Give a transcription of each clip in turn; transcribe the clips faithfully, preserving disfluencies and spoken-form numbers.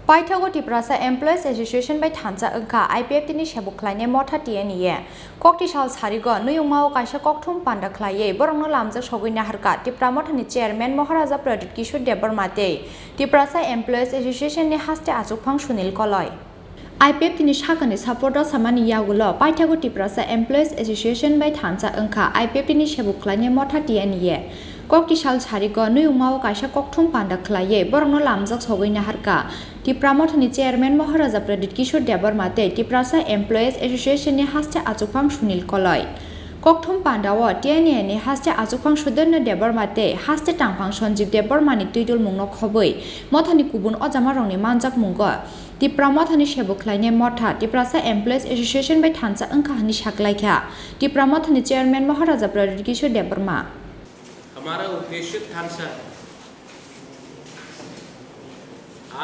Paithago Tiprasa Employees Association bai thansa wngkha I P F T ni sebuk khlainai motha T N E. Kokti sal sarigo nuyungmao kaisa kokthum panda khlaiwi borokno lamjak sogwi naharkha Tipra mothani chairman Maharaja Pradyut Kishore Debbarma tei Tiprasa Employees Association ni haste achukphang Sunil Koloi. I P F T ni sakani support o samani yagulo Paithago Tiprasa Employees Association bai thansa wngkha I P F T ni sebuk khlainai motha T N E. Kokti sal sarigo nuyungmao kaisa kokthum panda khlaiwi borokno lamjak sogwi naharkha Tipra mothani chairman Maharaja Pradyut Kishore Debbarma tei Tiprasa Employees Association ni haste achukphang Sunil Koloi. Kokthum panda o T N E ni haste achukphang Sudarno Debbarma tei haste tangphang Sanjeev Debbarma ni twidulmung no khobwi mothani kubun ojamarokni manjakmungo Tipra mothani sebuk khlainai motha Tiprasa Employees Association bai thansa wngkha hwnwi saklaikha Tipra mothani chairman Maharaja Pradyut Kishore Debbarma. हमारा उद्देश्य थानसा है।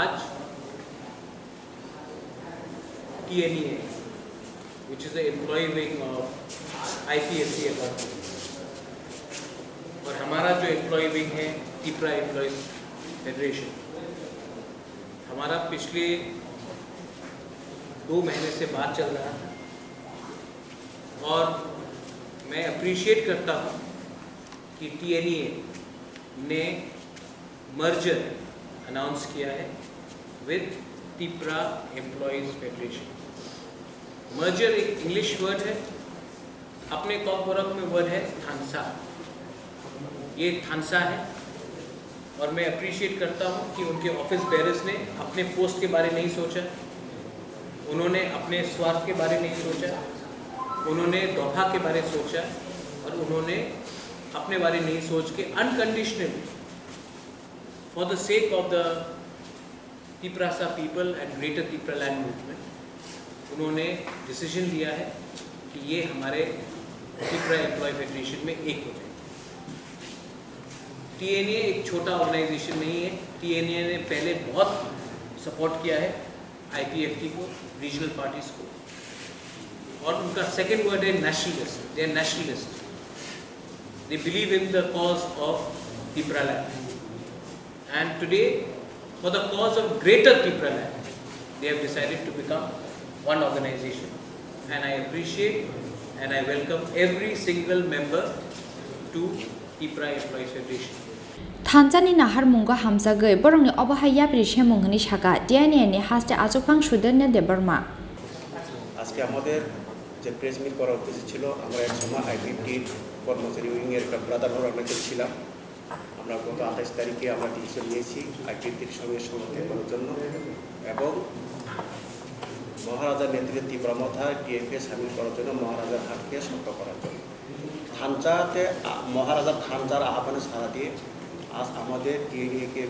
आज T N E A, which is the employee wing of I P F T, और हमारा जो employ wing है, Tipra employees federation, हमारा पिछले दो महीने से बात चल रहा है और मैं अप्रिशिएट करता हूँ कि टीएनईए ने मर्जर अनाउंस किया है विद तिप्रा एम्प्लॉयज फेडरेशन। मर्जर एक इंग्लिश वर्ड है, अपने कॉकबरक में वर्ड है थानसा। ये थानसा है और मैं अप्रिशिएट करता हूँ कि उनके ऑफिस बेयरर्स ने अपने पोस्ट के बारे नहीं सोचा, उन्होंने अपने स्वार्थ के बारे नहीं सोचा, उन्होंने दोफा के बारे सोचा और उन्होंने अपने बारे नहीं सोच के unconditionally, for the sake of the Tiprasa people and Greater Tipraland movement, उन्होंने डिसीजन लिया है कि ये हमारे तिप्रा एम्प्लॉय फेडरेशन में एक हो जाए। टीएनए एक छोटा ऑर्गेनाइजेशन नहीं है। टीएनए ने पहले बहुत सपोर्ट किया है आईपीएफटी को, रीजनल पार्टीज को, और उनका सेकंड वर्ड है nationalist. They are nationalist, they believe in the cause of Tipraland, and today, for the cause of Greater Tipraland, they have decided to become one organization, and I appreciate and I welcome every single member to Tipra Employees Federation. Thansa ni naharmungo hamjagwi borokni obo hai yapri semung hwnwi saka T N A ni haste achukphang Sudarno Debbarma. আজকে আমাদের যে press meet করার উদ্দেশ্য ছিল, আমরা এক সময় আইপিএফটির কর্মচারী উইংয়ের একটা ব্রাদারহুড অর্গানাইজেশন ছিলাম। আমরা গত আঠাশ তারিখে আমরা ডিসিশন নিয়েছি আইপিএফটির সঙ্গে সংহতি করার জন্য এবং মহারাজার নেতৃত্বে তিপ্রা মথা টিএফএ সামিল করার জন্য, মহারাজার হাটকে শক্ত করার জন্য। থানচাতে আ-, মহারাজার থানচার আহ্বানে সাড়া দিয়ে আজ আমাদের টিএনএকে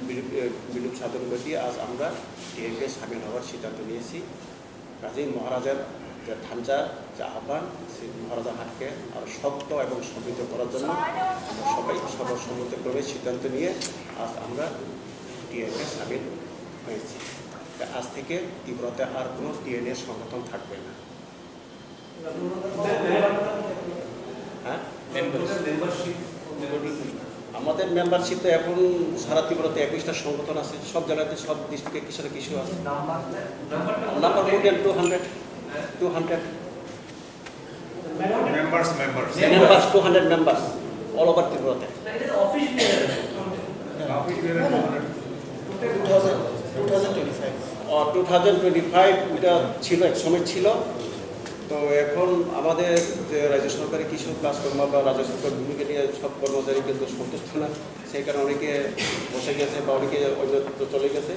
বিলুপ, এ, বিলুপ সাধন ঘটিয়ে আজ আমরা টিএনএকে সামিল হওয়ার সিদ্ধান্ত নিয়েছি। কাজেই মহারাজার যে থানচার যে আহ্বান, সেই মহারাজার হাটকে আরও শক্ত এবং সমৃদ্ধ করার জন্য আমরা সবাই সর্বসম্মতক্রমে সিদ্ধান্ত নিয়ে আজ আমরা টিএনএকে সামিল হয়েছি। তা আজ থেকে তিপ্রাতে আর কোনো টিএনএ সংগঠন থাকবে না। হ্যাঁ? মেম্বারশিপ। আমাদের মেম্বারশিপ তো এখন সারা ত্রিপুরাতে একুশটা সংগঠন আছে, সব জেলাতে, সব ডিস্ট্রিক্টে কিছু না কিছু আছে। Number more than two hundred, two hundred. Members, members. Members, two hundred members all over ত্রিপুরাতে। অফিস। ও, টু থাউজেন্ড টোয়েন্টি ফাইভ ওইটা ছিল, এক সময় ছিল। তো এখন আমাদের যে রাজ্য সরকারের কিছু কাজকর্ম বা রাজ্য সরকার ভূমিকা নিয়ে সব কর্মচারী কিন্তু সন্তুষ্ট না, সেই কারণে অনেকে বসে গেছে বা অনেকে অন্যত্র চলে গেছে।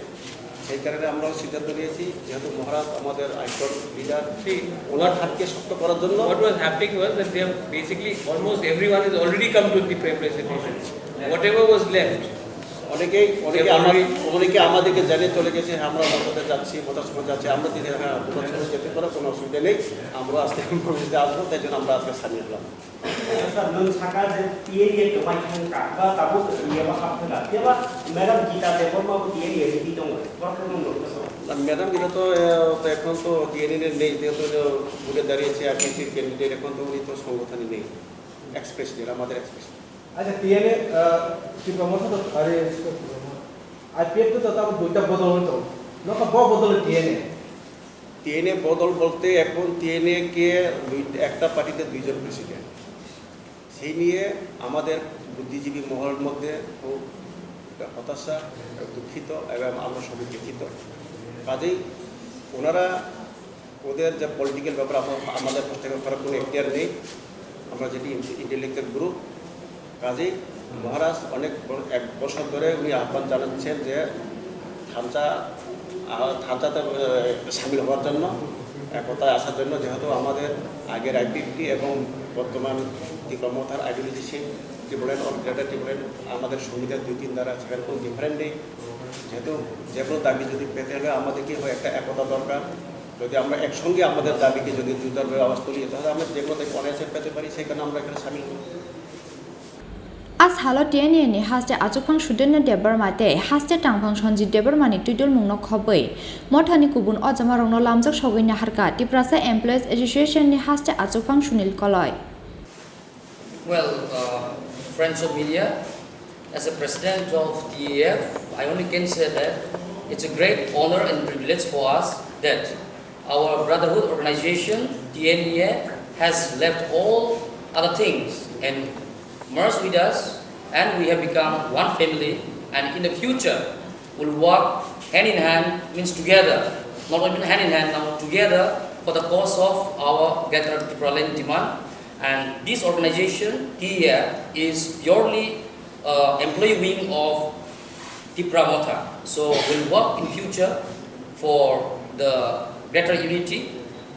সেই কারণে আমরাও সিদ্ধান্ত নিয়েছি, যেহেতু মহারাজ আমাদের আইকন লিডার, সেই ওনার হাতকে শক্ত করার জন্য। What was happening was that they have basically almost everyone is already come to the Prime Presentation. Whatever was left, অনেকেই, অনেকে আমার, অনেকে আমাদেরকে জানিয়ে চলে গেছে, "হ্যাঁ, আমরা মমতাতে যাচ্ছি, মমতার সঙ্গে যাচ্ছি।" আমরা যদি, "হ্যাঁ, তোমরা সবাই যেতে পারো, কোনো অসুবিধা নেই, আমরা আজকে মমতাতে আসবো," তাই জন্য আমরা আজকে সামিল হলাম। স্যার, নুন সাকা যে টিএনএ তোমায় খাঙ্কা বা তাবু ইয়ে বা হাফ থাকা, ইয়ে বা ম্যাডাম গীতা দেববর্মা টিএনএ রেডি দং, বর্তমান লোক তো। না, ম্যাডাম গীতা তো, এ, তো এখন তো টিএনএ নেই, যেহেতু যে বুকে দাঁড়িয়েছে আর বিএনপির ক্যান্ডিডেট, এখন তো উনি তো সংগঠনে নেই। এক্সপ্রেস যেটা আমাদের এক্সপ্রেস। আচ্ছা, টিএনএ, আহ, ত্রিপুরা মথা তো, আরে, আইপিএফ তো তাও দুইটা বদল হতো। নতুন ব বদলে টিএনএ। টিএনএ বদল বলতে এখন টিএনএ কে দুই, একটা পার্টিতে দুইজন প্রেসিডেন্ট। সেই নিয়ে আমাদের বুদ্ধিজীবী মহলের মধ্যে খুব হতাশা, দুঃখিত এবং আমরা সবই ব্যথিত। কাজেই ওনারা ওদের যে পলিটিক্যাল ব্যাপার, আমা-, আমাদের হস্তক্ষেপ করার কোনো এখতিয়ার নেই। আমরা যেটি ইন্টে-, ইন্টেলেকচুয়াল গ্রুপ, কাজেই মহারাজ অনেক ব-, এক বছর ধরে উনি আহ্বান জানাচ্ছেন যে থানচা, আহ, থানচাতে, আহ, সামিল হওয়ার জন্য, একতায় আসার জন্য, যেহেতু আমাদের আগের আইপিএফটি এবং বর্তমান ত্রিপুরা মথার ideology same, Tripuraland or greater Tripuraland, আমাদের সংবিধান দুই তিন ধারা, সেখানে কোনো ডিফারেন্ট নেই। যেহেতু যে কোনো দাবি যদি পেতে হলে আমাদেরকে হয় একটা একতা দরকার। যদি আমরা একসঙ্গে আমাদের দাবিকে যদি জোরদারভাবে আওয়াজ তুলি, তাহলে আমরা যে কোনো দাবি অনায়াসে পেতে পারি, সেই কারণে আমরা এখানে সামিল হই। A salo T N A ni haste achukphang Sudendra Debbarma tei haste tangphang Sanjit Debbarma ni twidulmungno khobwi mothani kubun ojamarokno lamjak sogwi naharkha Tiprasa Employees Association ni haste achukphang Sunil Koloi. Well, uh, friends of media, as a president of T A F, I only can say that it's a great honor and privilege for us that our brotherhood organization, T N A, has left all other things and merged with us, and we have become one family, and in the future, will work hand in hand, means together, not even hand in hand now, together for the cause of our Greater Tipraland demand. And this organization, T A F, is purely uh, employee wing of Tipra Motha. So we'll work in future for the greater unity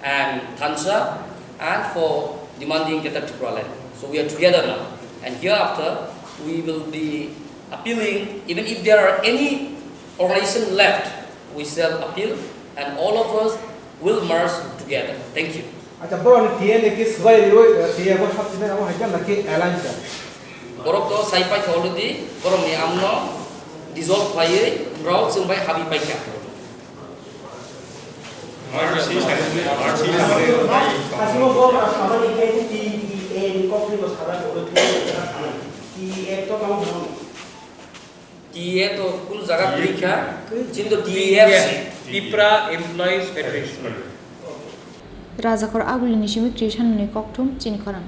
and Thansa and for demanding Greater Tipraland. So we are together now. And hereafter, we will be appealing, even if there are any organization left, we shall appeal and all of us will merge together. Thank you. Acha, borok ni T N A ke swbai riwi, T A F o hapsinai abo hai khe alliance da? Borok to sai paikha already, borok ni amno dissolve khwlaiwi borok chwng bai habi paikha. Hasimo borok sabani khe T T A ni kokni bo sabani, T T A to tamo hwn. T A to kun jaga kwrwi kha, chini to T F C. Tipra Employees Federation. Rajakhor agulini simi Krishan ni kokthum chini khorang.